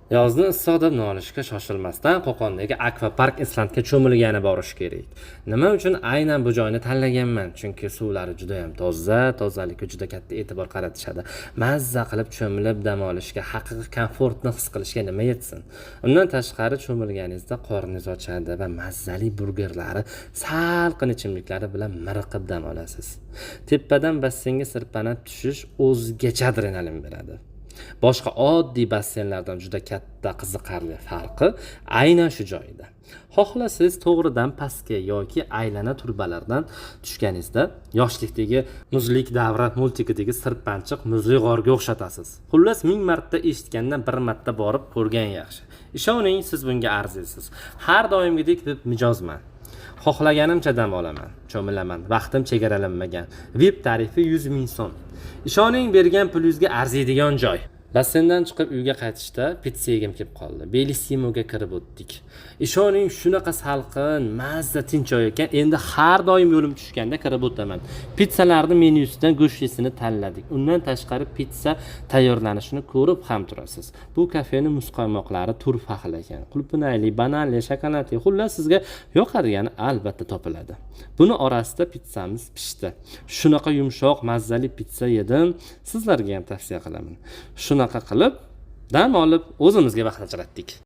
Yozni issiq deb nolishga shoshilmasdan Qo'qondagi akvapark Islandga cho'milgani borish kerak. Nima uchun aynan bu joyni tanlaganman? Chunki suvlari juda ham toza, tozalikka juda katta e'tibor qaratishadi. Mazza qilib cho'milib dam olishga, haqiqiy komfortni his qilishga nima yetsin? Undan tashqari, cho'milganingizda qorningiz ochadi va mazali burgerlari, salqin ichimliklari bilan miriqib dam olasiz. Tepadan basseynga sirpanib tushish o'zgacha adrenalin beradi. Boshqa oddiy basseynlardan juda katta qiziqarli farqi aynan shu joyida. Xohlasangiz, to'g'ridan pastga yoki aylana trubalardan tushganingizda yoshlikdagi "Muzlik davri" multikidagi sirpanchiq muzli g'orga o'xshatasiz. Xullas, ming marta eshitgandan bir marta borib ko'rgan yaxshi. Ishoning, siz bunga arziysiz. Har doimgidek VIP mijozman. Xohlaganimcha dam olaman, cho'milaman, vaqtim chegaralanmagan. VIP tarifi 100 ming so'm. Ishoning, bergan pulingizga arziydigan joy. Basseyndan chiqib uyga qaytishda pitsa yegim kelib qoldi. Bellissimoga kirib o'tdik. Ishoning, shunaqa salqin, mazza, tinch joy ekan. Endi har doim yo'lim tushganda kirib o'taman. Pitsalarni menyusidan go'shtlisini tanladik. Undan tashqari, pitsa tayyorlanishini ko'rib ham turasiz. Bu kafening muzqaymoqlari turfa xil ekan. Qulupnayli, bananli, shokoladli, xullas, sizga yoqadigani albatta topiladi. Buni orasida pitsamiz pishdi. Shunaqa yumshoq, mazali pitsa yedim. Sizlarga ham tavsiya qilaman. Shunaqa qilib dam olib, o'zimizga vaqt ajratdik.